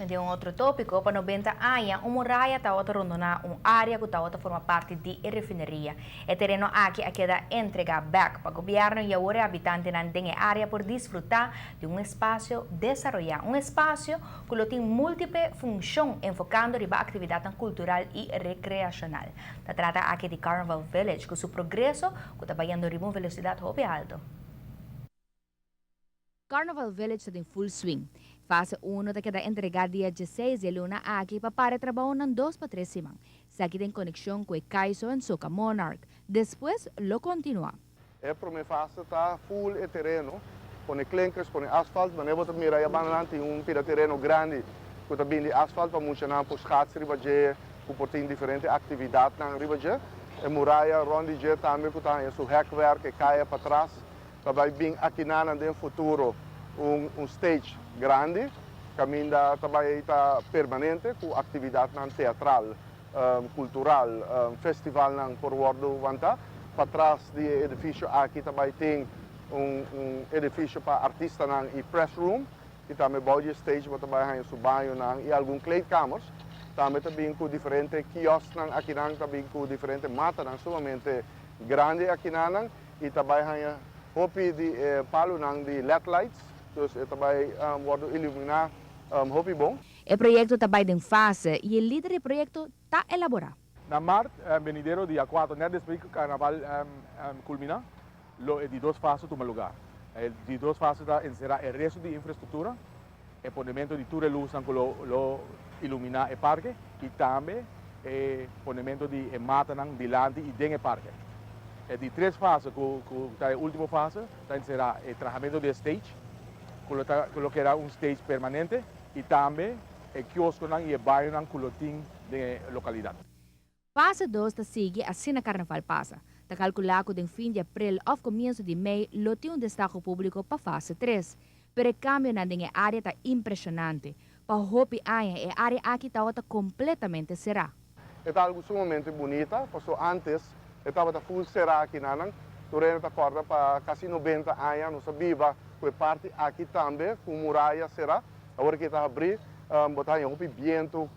Den un otro topico, pa 90 aña, un muraya tawata rondona un area cu tawata forma parti di e refineria. E tereno aki a keda entrega bek pa gobierno y awor e habitantenan den e area por disfruta di un espacio desaroya, un espacio cu lo tin multiple funcion enfocando riba actividadnan cultural y recreacional. Ta trata aki di Carnival Village, cu su progreso cu ta bayendo riba un velocidad hopi halto. Carnival Village ta den full swing. Fase 1 ta keda entrega dia 16 di luna aki pa para trabou na 2 pa 3 siman. Esaki den conexion cu Caiso y Soca Monarch. Despues lo continua. E prome fase ta full e tereno, pone klinkers, pone asfalt, ma bo mira ya banda tin un pida tereno grandi cu ta bin di asfalt pa muchanan por schaats riba dje, cu por tin diferente actividadnan riba dje. E muraya rond di dje tambe cu ta su hekwerk e caya patras, pa bay bin aki na den futuro un stage grandi, caminda tambe ta permanente cu actividadnan teatral, cultural, festivalnan por wordo wanta. Patras di edificio aki tambe tin un edificio pa artistanan y press room y tambe body stage pa tambe hay su bañonan y algun kleedkamers. Tambe tambe cu diferente kiosknan akinan, tambe cu diferente matanan sumamente grandi akinan y tambe hay hopi di palonan di LED lights, dus e tambe wordo ilumina hopi bon. E proyecto tambe den fase y e lider di e proyecto ta elabora. Na maart, venidero dia 4, net despues cu carnaval culmina, lo e di dos fase tuma luga. E di dos fase ta encera e resto di infrastructura, e ponimento di tur luz cu lo ilumina e parke y tambe e ponimento di matanan dilanti y den e parke. E di tres fase, cu ta e ultimo fase, ta encera e trahamento di stage, cu lo keda un stage permanente y tambe e kioskonan y e bañonan cu lo tin den localidad. Fase 2 ta sigui asina carnaval pasa. Ta calcula cu den fin di april of comienso di mei lo tin un destaho publico pa fase 3. Pero e cambionan den e area ta impresionante. Pa hopi aña e area aki tawata completamente sera. E ta algo sumamente bunita, paso antes tabata full sera akinan, durante a corda pa casi 90 aña, nos a biba cu e parti aki tambe, cu muraya sera, awor cu ta habri, bo ta hopi biento,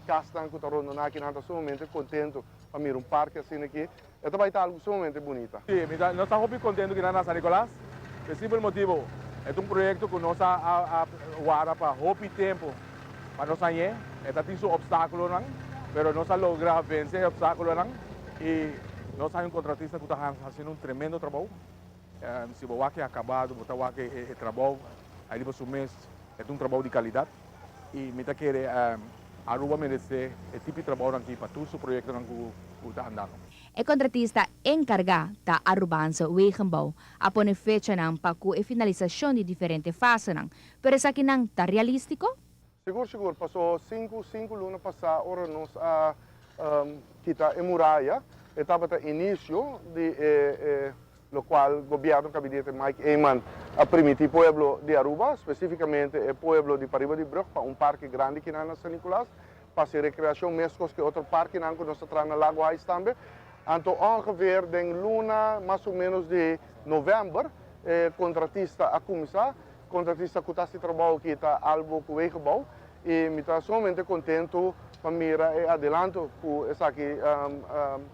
casnan cu ta rondona akinan ta sumamente contento pa mira un parke asina aki. E tambe ta algo sumamente bunita. Si, nos ta hopi contento aki na San Nicolas, pa simpel motibo, e ta un proyecto cu nos a warda pa hopi tempo pa nos hañ'e, tin su obstaculonan, pero nos a logra vence e obstaculonan y nos tin un contratista cu ta haciendo un tremendo trabou. Si bo wak e acabado, bo ta wak e trabou, ey su mes, e un trabou di calidad y mi ta kere Aruba merece e tipo di trabou aki pa tur su proyectonan cu ta andando. E contratista encarga ta Arubaanse Wegenbouw. A pone fechanan pa cu e finalisacion di diferente fasenan. Pero esakinan ta realistico? Sigur, sigur. Paso 5 luna pasa, ora nos a kita e muraya, tabata inicio di locual gobierno gabinete Mike Eman a permiti pueblo di Aruba, specificamente e pueblo di pariba di brug, pa un parke grandi aki na San Nicolas, pa recreacion mescos cu otro parkenan cu nos ta na Lago Heights tambe. Anto ongeveer den luna mas o menos di november, contratista a cuminsa, contratista cu ta trabou aki ta Albo Wegenbouw y mi ta sumamente contento pa mira e adelanto cu esaki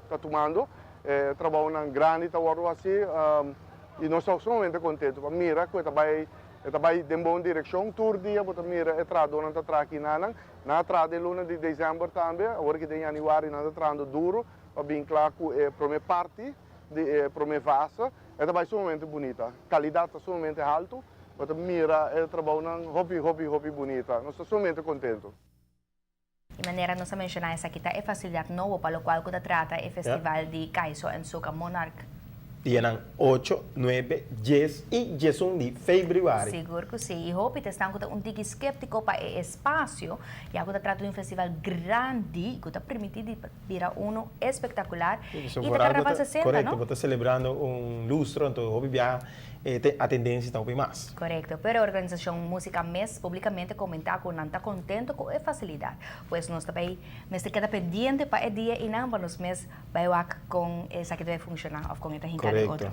ta tumando. Trabounan grandi ta wordo asina y nos ta sumamente contento pa mira cu ta bay den bon direccion. Tur dia bo ta mira e trahadornan ta traha akinan, nan a traha den luna di december tambe, awor cu den januari nan ta trahando duro pa bin cla cu e prome parti di e prome fase. E ta bay sumamente bunita, calidad ta sumamente halto, bo ta mira e trabounan hopi, hopi, hopi bunita. Nos ta sumamente contento. Di manera nos a menciona, esaki ta e facilidad nobo pa locual cu ta trata e festival di Caiso en Soca Monarch. Dia 8, 9, 10 y 11 di februari. Sigur cu si. Y hopi ta esnan un tiki sceptico pa e espacio, ya cu ta trata di un festival grandi, cu ta permiti di bira uno espectacular. So, y ta carnaval 60, correcto, no? Ta celebrando un lustro, anto hopi bia a tendencia ta hopi mas. Correcto, pero e organisacion Musica mes publicamente comenta cu nan ta contento cu e facilidad. Pues nos tambe mester keda pendiente pa e dia y nan pa nos mes bay wak con esaki ta funciona of con e ta hinca otro.